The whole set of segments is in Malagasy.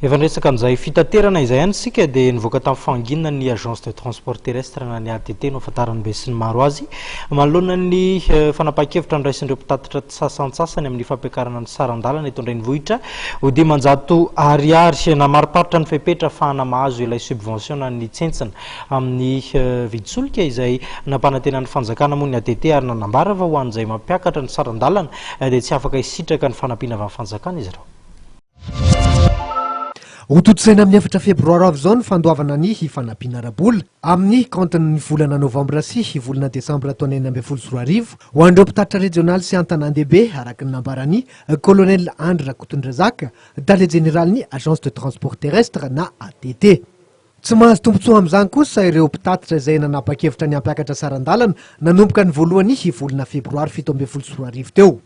Efa niresaka an'izay fitaterana izay ihany isika dia nivoaka tamin'ny fahanginana ny Agence de Transport Terrestre na ny ATT no ahafantaran'ny besinimaro azy. Manoloana ny fanapahan-kevitra noraisin'ireo mpitatitra sasantsasany amin'ny fampiakarana ny saran-dalana eto an-drenivohitra ho 500 ariary. Namariparitra ny fepetra ahafahana mahazo ilay subvention na ny tsentsina amin'ny vidin-tsolika izay nampanantenan'ny fanjakana moa ny ATT ary nanambara fa ho an'izay mampiakatra ny saran-dalana dia tsy afaka hisitraka ny fanampiana avy amin'ny fanjakana izy ireo. Hotontosaina amin'ny efatra febroary avy izao ny fandoavana ny fanampiana ara-bola amin'ny kaontin'ny volana novambra sy volana desambra taona 2016 ho an'ireo mpitatitra rejionaly sy an-tanàn-dehibe, araka ny nambaran'ny Colonel Andry Rakotondrazaka, tale jeneralin'ny Agence de Transport Terrestre na ATT. Tsy mahazo tombontsoa amin'izany kosa ireo mpitatitra izay nanapa-kevitra ny hampiakatra saran-dalana nanomboka ny voalohan'ny volana febroary 2017 teo.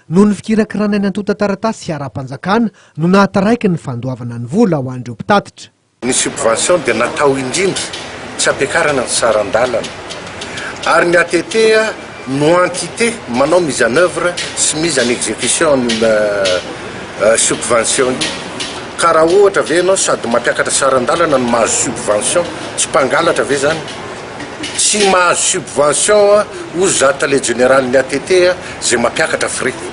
Noho ny fikirakirana ny antontan-taratasy ara-panjakana no nahataraiky ny fandoavana ny vola ho an'ireo mpitatitra. Ny subvention dia natao indrindra tsy hampiakarana ny saran-dalana ary ny ATT no entité manao mise en oeuvre sy mise en execution an'io subvention io. Ka raha ohatra ve ianao sady mampiakatra saran-dalana no mahazo subvention, tsy mpangalatra ve zany? Tsy mahazo subvention hozy za tale jeneralin'ny ATT zay mampiakatra frais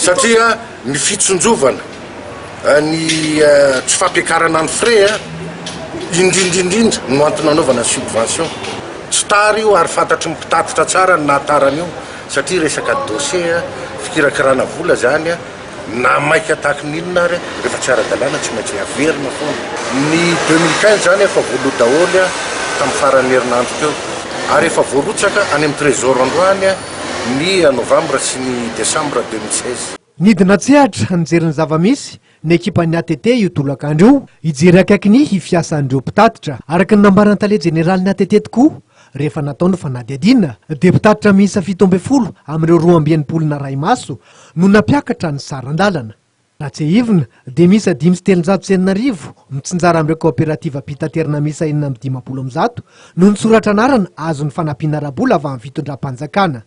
satria ny fitsinjovana ny tsy fampiakarana ny frais indrindra indrindra no antony anaovana ny subvention. Tsy tara io ary fantatry ny mpitatitra tsara ny nahatara an'io satria resaka dossier fikirakirana vola zany. Na maika tahaky ny inona ary rehefa tsy ara-dalàna tsy maintsy averina foana. Ny 2015 izany efa voaloa daholo tamin'ny faran'ny herinandro teo ary efa voarotsaka any amin'ny trésor androany ny novambra sy ny desambra 2016. Nidina an-tsehatra nijery ny zava-misy ny ekipan'ny ATT io tolakandro io, hijery akaiky ny fiasan'ireo mpitatitra. Araka ny nambaran'ny tale jeneralin'ny ATT tokoa, rehefa natao ny fanadihadiana, dia mpitatitra miisa 17 amin'ireo 62 narahi-maso no nampiakatra ny saran-dalana. Raha tsiahivina dia miisa 605 mitsinjara amin'ireo kaoperativam-pitaterana miisa 156 no nisoratra anarana azo ny fanampiana ara-bola avy amin'ny fitondram-panjakana.